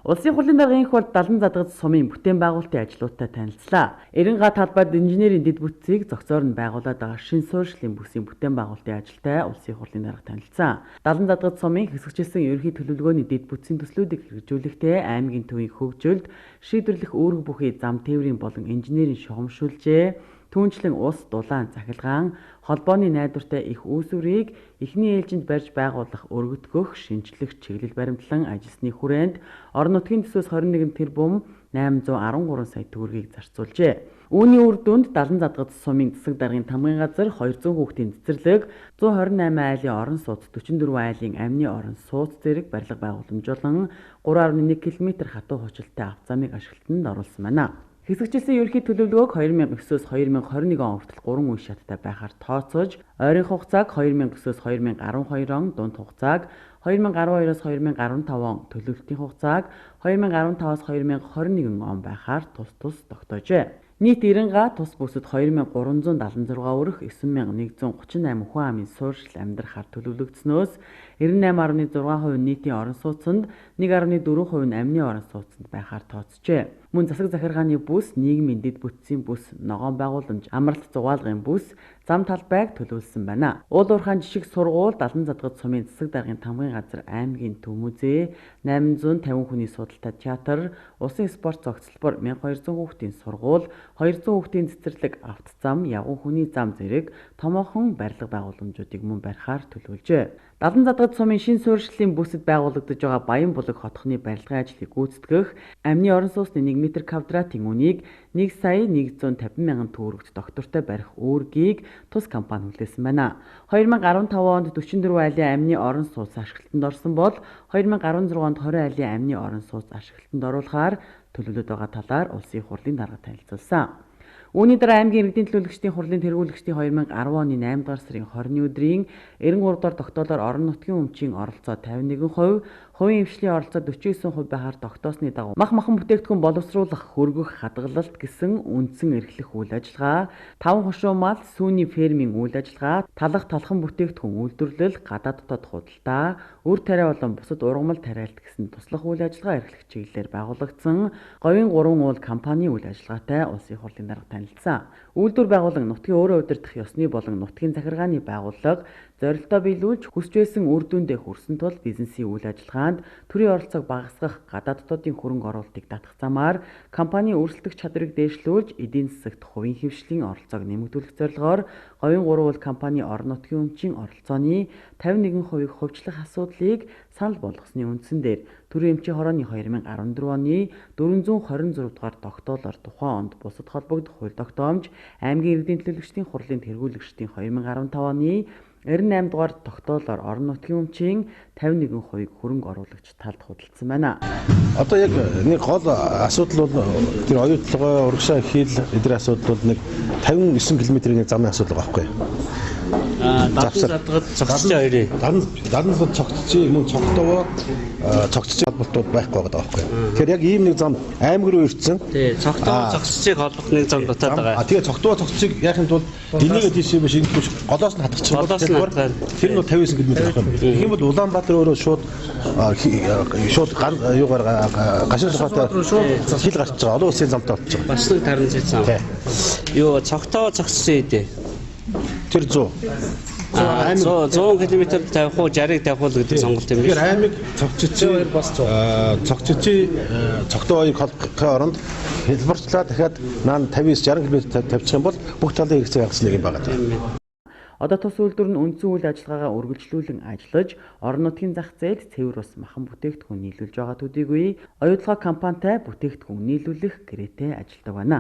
Улсын хурлын дарга инх бол Далан задгад сумын бүтээн байгуулалтын ажлуудтай танилцлаа. 90 га талбайд инженерийн дэд бүтцийг зохицоор нь байгуулад байгаа шин суурьшлын бүсийн бүтээн байгуулалтын ажилтай Улсын хурлын дарга танилцсан. Далан задгад сумын хэсэгчилсэн ерөнхий төлөвлөгөөний дэд бүтцийн төслүүдийг хэрэгжүүлэхдээ аймгийн төвийн хөгжилд шийдвэрлэх үүрэг бүхий зам тээврийн болон инженерийн шугамшүүлжээ. Түүнчлэн ус, дулаан, цахилгаан, холбооны найдвартай их үүсвэрийг эхний ээлжинд барьж байгуулах, өргөтгөх, шинчлэх чиглэл баримтлан ажилласны хүрээнд орон нутгийн төсвөөс 21 тэрбум 813 сая төгрөгийг зарцуулжээ. Үүний үр дүнд Далан задгад сумын засаг даргын тамгын газар 200 хүүхдийн цэцэрлэг, 128 айлын орон сууц, 44 айлын амны орон сууц зэрэг барилга байгууламж болон 3.1 км хатуу хучилтай авцаамыг ашиглалтанд оруулсан байна. Хэсэгчилсэн ерөнхий төлөвлөгөөг 2009-өөс 2021 он хүртэл 3 үе шаттай байхаар тооцож, ойрын хугацааг 2009-өөс 2012 он, дунд хугацааг 2012-оос 2015 он, төлөвлөлтийн хугацааг 2015-аас 2021 он байхаар тус тус тогтоожээ. Нийт 90 га тус бүсэд 2376 өрх 9138 хүн амын суурьшил амьдрахаар төлөвлөгдснөөс 98.6% нийтийн орон сууцнд, 1.4% нь амны орон сууцнд байхаар тооцжээ. Мөн засаг захиргааны бүс, нийгмийн дэд бүтцийн бүс, ногоон байгууламж, амралт зугаалгын бүс, зам талбайг төлөвлөсөн байна. Уул уурхайн жишг сургууль, Далан задгад сумын засаг даргын тамгын газар, аймгийн төв музей, 850 хүний судалтай театр, усын спорт зохицолбор, 1200 хүүхдийн сургууль, 200 хүүхдийн цэцэрлэг, автозам, явган хүний зам зэрэг томоохон барилга байгууламжуудыг мөн барихаар төлөвлөжээ. Далан задгад сумын шин суурьшлалын бүсэд байгуулагдаж байгаа Баян булаг хотхны барилгын ажлыг гүйцэтгэх амны орон сууцны 1 м квадратын үнийг 1 сая 150 мянган төгрөгт доктортой барих үүргийг тус компани хүлээсэн байна. 2015 онд 44 айлын амны орон сууц ашиглалтанд орсон бол 2016 онд 20 айлын амны орон сууц ашиглалтанд оруулахаар төлөвлөд байгаа талаар Улсын хурлын дарга танилцуулсан. Үүний дараа аймгийн иргэдийн төлөөлөгчдийн хурлын тэргүүлэгчдийн 2010 оны 8 дугаар сарын 20-ны өдрийн 93 дугаар тогтоолоор орон нутгийн өмчийн оролцоо 51%, хувийн хвшлийн оролцоо 49% байхаар тогтоосны дагуу мах махан бүтээгдэхүүн боловсруулах, хөргөх, хадгалалт гэсэн үндсэн эрхлэх үйл ажиллагаа, 5 хошуу мал, сүүний фермийн үйл ажиллагаа, талах талхан бүтээгдэхүүн үйлдвэрлэл, гадаад дотоод худалдаа, үр тариа болон бусад ургамал тариалт гэсэн туслах үйл ажиллагаа эрхлэх чиглэлээр байгуулагдсан говийн 3 уул компани үйл ажиллагаатай Улсын хурлын дарга танилцсан. Үйлдвэр байгуулан нутгийн өөрөө удирдах ёсны болон нутгийн захиргааны байгууллага зорилтоо биелүүлж хүсч байсан үр дүндээ хүрсэн тул бизнесийн үйл ажиллагаанд төрийн оролцоог багасгах, гадаад дотоодын хөрөнгө оруулалтыг татах замаар компани өрсөлдөх чадварыг дээшлүүлж эдийн засагт хувийн хвшлийн оролцоог нэмэгдүүлэх зорилгоор говийн 3 уул компани орон нутгийн өмчийн оролцооны 51%-ийг хувьчлах асуудлыг санал болгосны үндсэн дээр төрийн эмчийн хорооны 2014 оны 426 дугаар тогтоолоор тухайн онд бусад холбогдох хууль тогтоомж аймгийн иргэдийн төлөөлөгчдийн хурлын тэргүүлэгчдийн 2015 оны 98 дугаар тогтоолоор орон нутгийн өмчийн 51%-ийг хөрөнгө оруулагч талд худалдсан байна. Одоо яг нэг гол асуудал бол тэр оюутлогоо урагшаа хил эдгээр асуудал бол нэг 59 км-ийн замын асуудал байгаа байхгүй юу? Далан задгад цогцчийн хоёрын. Далан задгад цогцчийн мөн цогтовоо цогцчийн холболтууд байхгүй байгаа байхгүй юу? Тэгэхээр яг ийм нэг зам аймаг руу ирсэн. Тий, цогтовоо цогцчийг холбох нэг зам дутаад байгаа. Тэгээ цогтовоо цогцчийг яахын тулд энийгээ тийшээ биш ингэж биш голоос нь хатгачих юм бол тэр нь бол 59 км байхгүй юу? Тэгэх юм бол Улаанбаатар өөрөө шууд шууд юугаар гашин сухатай хил гарч байгаа. Олон улсын замтай болчих. Бас нэг таран зам. Юу цогтовоо цогцчийн эдээ. Тэр 100. 100 км тавих уу 60-ыг тавих уу гэдэг сонголт юм биш. Тэгэхээр аймаг цогцчийн бас цогцчийн цогтовоог холбохын оронд хэлбэрчлээ дахиад наан 59 60 км тавьчих юм бол бүх талын хэрэгцээ хангасан нэг юм байна. Одоо тус үйлдвэр нь үндсэн үйл ажиллагаагаа үргэлжлүүлэн ажиллаж, орон нутгийн зах зээлд цэвэр ус махан бүтээгдэхүүн нийлүүлж байгаа төдийгүй оюутлогоо компанитай бүтээгдэхүүн нийлүүлэх гэрээтэй ажилладаг байна.